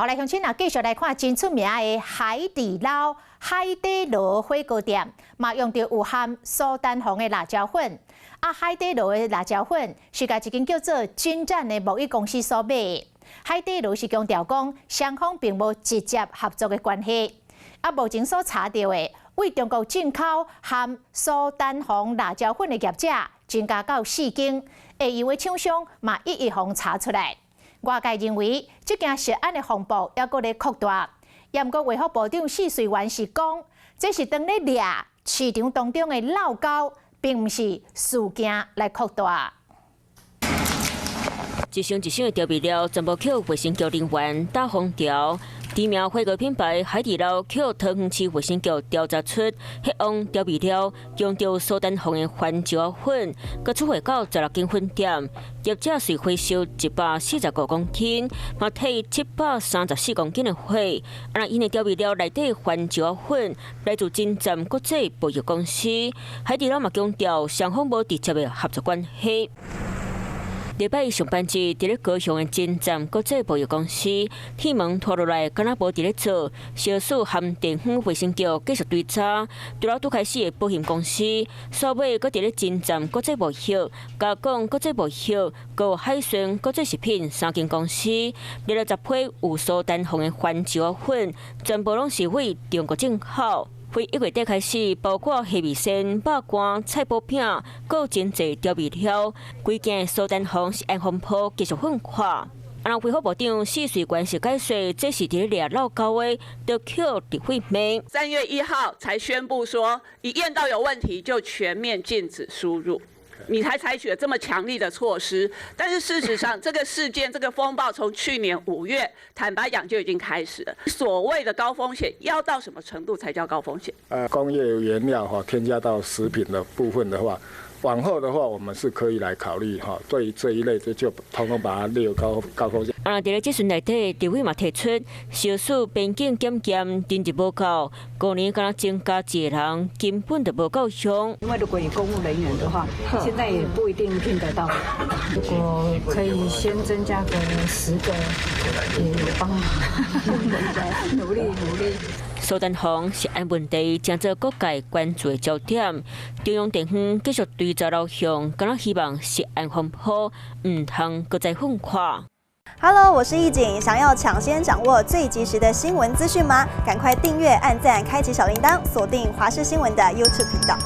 好來，鄉親啊，繼續來看真出名的海底撈海底撈火鍋店，嘛用著有含蘇丹紅的辣椒粉。啊，海底撈的辣椒粉是共一間叫做金棧的貿易公司所買的。海底撈是強調講，雙方並無直接合作的關係。啊，目前所查著的，對中國進口含蘇丹紅辣椒粉的業者增加到四間，下游的廠商嘛一一予查出來。外界認為，這件食安的風暴猶閣咧擴大。毋過衛福部長許瑞元是講，這是當咧掠市場當中的漏溝，並毋是事件來擴大。一箱一箱的調味料，全部予衛生局人員打封條。知名火鍋品牌海底撈予桃園市衛生局調查出，彼項調味料用著蘇丹紅的番石粉，閣出貨到16間分店，業者隨回收145公斤，嘛退734公斤的貨。啊，𪜶的調味料內底番石粉來自金棧國際貿易公司，海底撈嘛強調雙方無直接的合作關係。禮拜一上班日，佇咧高雄的金棧國際貿易公司，鐵門拖落來，敢若無佇咧做，小事含地方衛生局繼續追查，除了拄開始的保險公司，煞尾閣佇咧金棧國際貿易、加廣國際貿易、閣海順國際食品三間公司，掠著10批有蘇丹紅的番石粉，全部攏是對中國進口。從1月底開始，包括蝦米線、肉乾、菜脯餅，閣有真濟調味料，規件蘇丹紅食安風波繼續噴發。啊，衛福部長許瑞元是解說，這是佇咧掠漏溝的，著予立委罵。3月1號才宣布說，一驗到有問題就全面禁止輸入。你才採取了這麼強力的措施，但是事實上，這個事件、這個風暴從去年5月，坦白講就已經開始了。所謂的高風險，要到什麼程度才叫高風險？工業原料哈添加到食品的部分的話，往後的話，我們是可以來考慮哈，對這一類就通通把它列入高風險。啊，佇咧質詢內底，立委嘛提出，小數邊境檢驗人力無夠，五年敢若增加一個人，根本就無夠用。因為如果有公務人員的話，現在也不一定聘得到。如果可以先增加個10個，也有幫忙，努力努力。蘇丹紅食安問題成做各界關注的焦點，中央地方繼續追查流向，敢若希望食安風波毋通閣再噴發。 Hello，我是易景，想要搶先掌握最及時的新聞資訊嗎？趕快訂閱、按讚、開啟小鈴鐺，鎖定華視新聞的 YouTube 頻道。